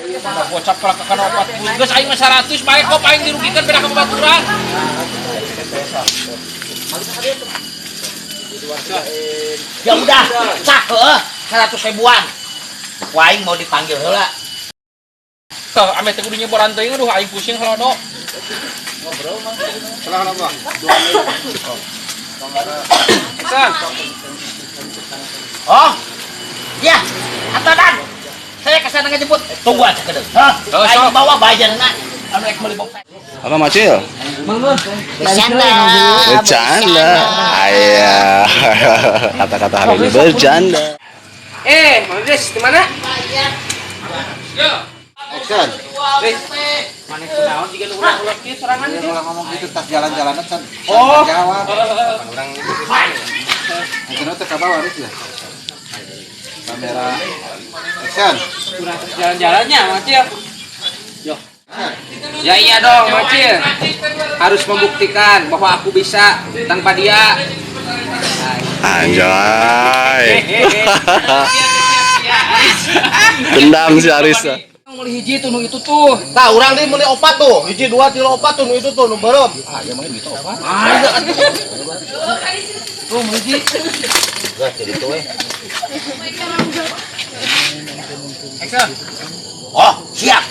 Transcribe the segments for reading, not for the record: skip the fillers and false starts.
Mana gocap kalah ka kana 40. Geus aing mah 100 bae kop aing dirugikan beda ka babaturan. Ya udah, sah heueuh 100 ribuan. Ku aing mau dipanggil heula. Tah ame teh kudu nyeboran teuing aduh aing pusing halodo. Ngobrol mah. Salah apa? Oh. Ya, atau dan saya ke sana ngejemput. Tunggu aja kedeung. Hah? Aing bawa bajarna anu rek meuli box. Apa Macil? Bercanda. Bercanda. Ayah. Kata-kata hari ini bercanda. Mang Idris, di mana? Action. Mana kunaon jiga nu ulah-ulah kieu sorangan Dia teh. kalau ngomong gitu tas jalan-jalanan kan. Oh. Jawab. Nanti teh ka bawah harus ya. Kamera. Action. Kurang terus jalan-jalannya, Mang Acil. Yo. Ya iya dong, Mang Acil. Harus membuktikan bahwa aku bisa tanpa dia. Anjay. Dendam si Arisa. Meuli hiji tuh nu itu tuh. Tah urang deui meuli opat tuh. Hiji dua tilu opat tuh nu itu tuh nu beureum. Ah, tuh meuli hiji. Geus jadi tuh we. Action. Oh, siap.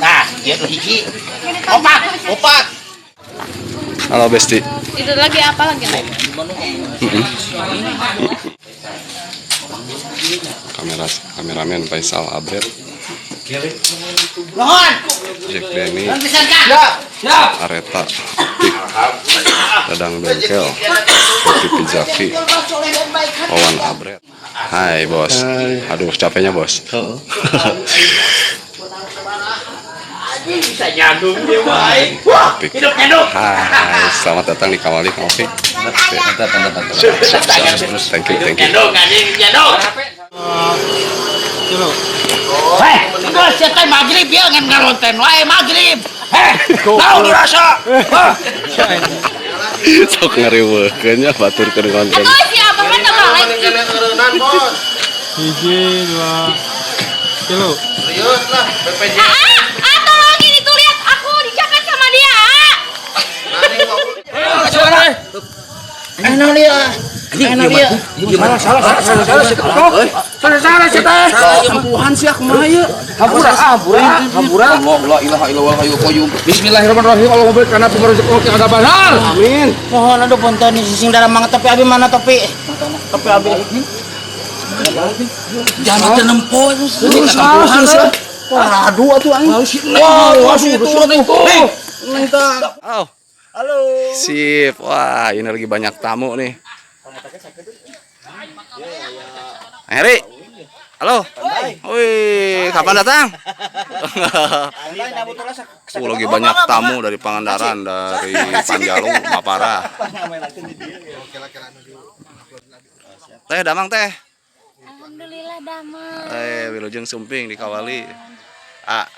Nah, ieu nu hiji. Opat, Opat. Halo Besti. Itu lagi apa lagi, Nek? Kameramen Faisal Abret, Nuhun. Jack Denny, Nuhun pisan Kang. Areta, Tik, Dadang Bengkel, Kopi Pizaki, Wawan Abret. Hai bos. Aduh capeknya bos. Anjing bisa nyandung dia mah aing. Wah, Opik. hidup nyandung. Hai, selamat datang di Kawali Kang Opik. Mantap, mantap, mantap. Terus, thank you, thank you. Nyandung anjing nyandung. Heh, geus sia teh magrib ya ngan ngaronten wae magrib. Heh, naon dirasa? Hah? Sok ngeriweukeun nya batur keur konten. Aduh, si abang mah tambah lagi. Bos. Hiji, dua, tilu. Serius lah BPJS. Ah, tolong ini tuh lihat aku dicopet sama dia. Ah. Enak dia. Enak dia. Salah salah salah salah salah sih teh. Ampuhan sia kumaha ieu? Hampura, hampura, hampura. Allah la ilaha illallah hayyul qayyum. Bismillahirrahmanirrahim. Allahumma barik lana fi ma razaqtana wa qina adzabannar. Amin. Mohon aduh punten sing darah mangat topi abi mana topi? Topi abi. Jangan teu nempo Terus Wah, aduh atuh aing. Wah, asuh itu atuh. Neng tah. Halo. Halo. Sip. Wah, ini lagi banyak tamu nih. Heri. Halo. Wih, kapan datang? Lagi banyak tamu dari Pangandaran, dari Panjalu, Mapara. Teh, damang teh. Alhamdulillah damang. Wilujeng sumping di Kawali. Ah.